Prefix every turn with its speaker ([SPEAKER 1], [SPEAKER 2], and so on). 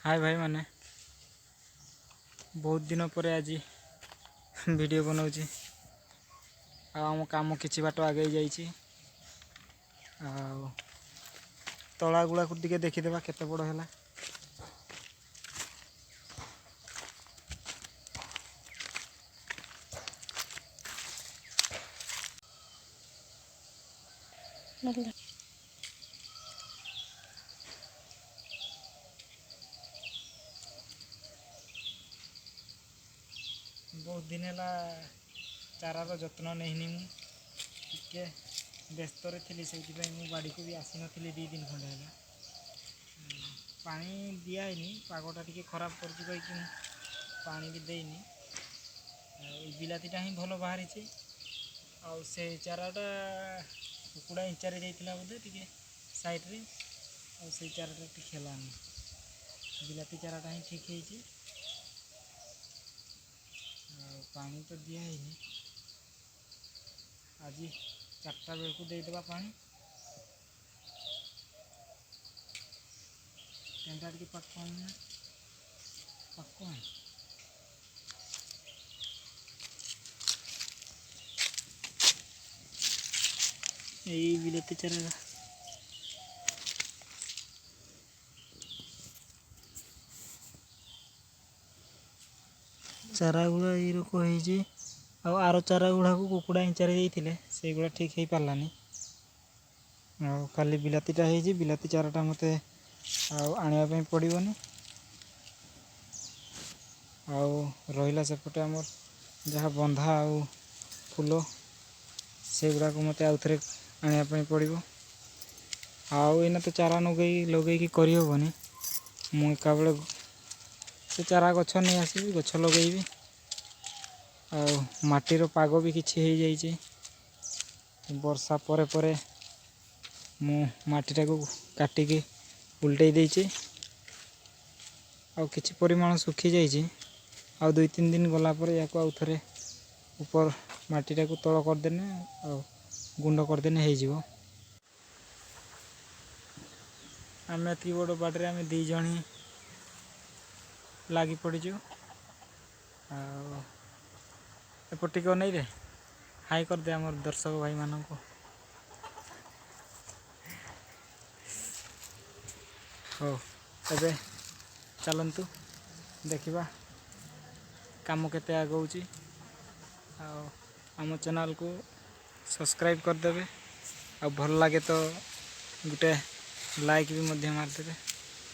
[SPEAKER 1] ହାଏ ଭାଇମାନେ, ବହୁତ ଦିନ ପରେ ଆଜି ଭିଡ଼ିଓ ବନାଉଛି। ଆଉ ଆମ କାମ କିଛି ବାଟ ଆଗେଇ ଯାଇଛି। ଆଉ ତଳା ଗୁଡ଼ାକୁ ଟିକେ ଦେଖିଦେବା କେତେ ବଡ଼ ହେଲା। ବହୁତ ଦିନ ହେଲା ଚାରାର ଯତ୍ନ ନେଇନି ମୁଁ, ଟିକେ ବ୍ୟସ୍ତରେ ଥିଲି, ସେଇଥିପାଇଁ ମୁଁ ବାଡ଼ିକୁ ବି ଆସିନଥିଲି। 2 ଦିନ ଖଣ୍ଡେ ହେଲା ପାଣି ଦିଆହେଇନି। ପାଗଟା ଟିକେ ଖରାପ କରିଛି କହିକି ମୁଁ ପାଣି ବି ଦେଇନି। ଆଉ ଏଇ ବିଲାତିଟା ହିଁ ଭଲ ବାହାରିଛି। ଆଉ ସେ ଚାରାଟା କୁକୁଡ଼ା ଇଞ୍ଚାରେ ଯାଇଥିଲା ବୋଧେ ଟିକେ ସାଇଡ଼୍ରେ, ଆଉ ସେଇ ଚାରାଟା ଟିକେ ହେଲାନି। ବିଲାତି ଚାରାଟା ହିଁ ଠିକ୍ ହେଇଛି। ଆଉ ପାଣି ତ ଦିଆହେଇନି, ଆଜି 4ଟା ବେଳକୁ ଦେଇଦେବା ପାଣି। ଟେଣ୍ଟା ଟିକେ ପାଖକୁ ଆଣୁନା, ପାଖକୁ ଆଣ। ଏଇ ବିଲାତି ଚାରା ଚାରା ଗୁଡ଼ା ଏଇରକ ହେଇଛି। ଆଉ ଆର ଚାରା ଗୁଡ଼ାକୁ କୁକୁଡ଼ା ଇଞ୍ଚାରେ ଦେଇଥିଲେ, ସେଇଗୁଡ଼ା ଠିକ୍ ହେଇପାରିଲାନି। ଆଉ ଖାଲି ବିଲାତିଟା ହେଇଛି। ବିଲାତି ଚାରାଟା ମୋତେ ଆଉ ଆଣିବା ପାଇଁ ପଡ଼ିବନି। ଆଉ ରହିଲା ସେପଟେ ଆମର ଯାହା ବନ୍ଧା ଆଉ ଫୁଲ, ସେଗୁଡ଼ାକୁ ମୋତେ ଆଉ ଥରେ ଆଣିବା ପାଇଁ ପଡ଼ିବ। ଆଉ ଏଇନା ତ ଚାରା ଲଗେଇକି କରିହେବନି। ମୁଁ ଏକାବେଳେ ସେ ଚାରା ଗଛ ନେଇ ଆସିବି, ଗଛ ଲଗେଇବି। ଆଉ ମାଟିର ପାଗ ବି କିଛି ହେଇଯାଇଛି। ବର୍ଷା ପରେ ପରେ ମୁଁ ମାଟିଟାକୁ କାଟିକି ଉଲଟେଇ ଦେଇଛି। ଆଉ କିଛି ପରିମାଣ ଶୁଖିଯାଇଛି। ଆଉ 2-3 ଦିନ ଗଲା ପରେ ୟାକୁ ଆଉ ଥରେ ଉପର ମାଟିଟାକୁ ତଳ କରିଦେନେ ଆଉ ଗୁଣ୍ଡ କରିଦେନେ ହେଇଯିବ। ଆମେ ଏତିକି ବଡ଼ ବାଡ଼ିରେ ଆମେ 2 ଜଣ ହିଁ ଲାଗି ପଡ଼ିଛୁ। ଆଉ ଏପଟ ଟିକେ ଅନେଇ ଦେ, ହାଇ କରିଦେ ଆମର ଦର୍ଶକ ଭାଇମାନଙ୍କୁ। ହଉ, ଏବେ ଚାଲନ୍ତୁ ଦେଖିବା କାମ କେତେ ଆଗଉଛି। ଆଉ ଆମ ଚ୍ୟାନେଲ୍କୁ ସବସ୍କ୍ରାଇବ୍ କରିଦେବେ, ଆଉ ଭଲ ଲାଗେ ତ ଗୋଟେ ଲାଇକ୍ ବି ମଧ୍ୟ ମାରିଦେବେ।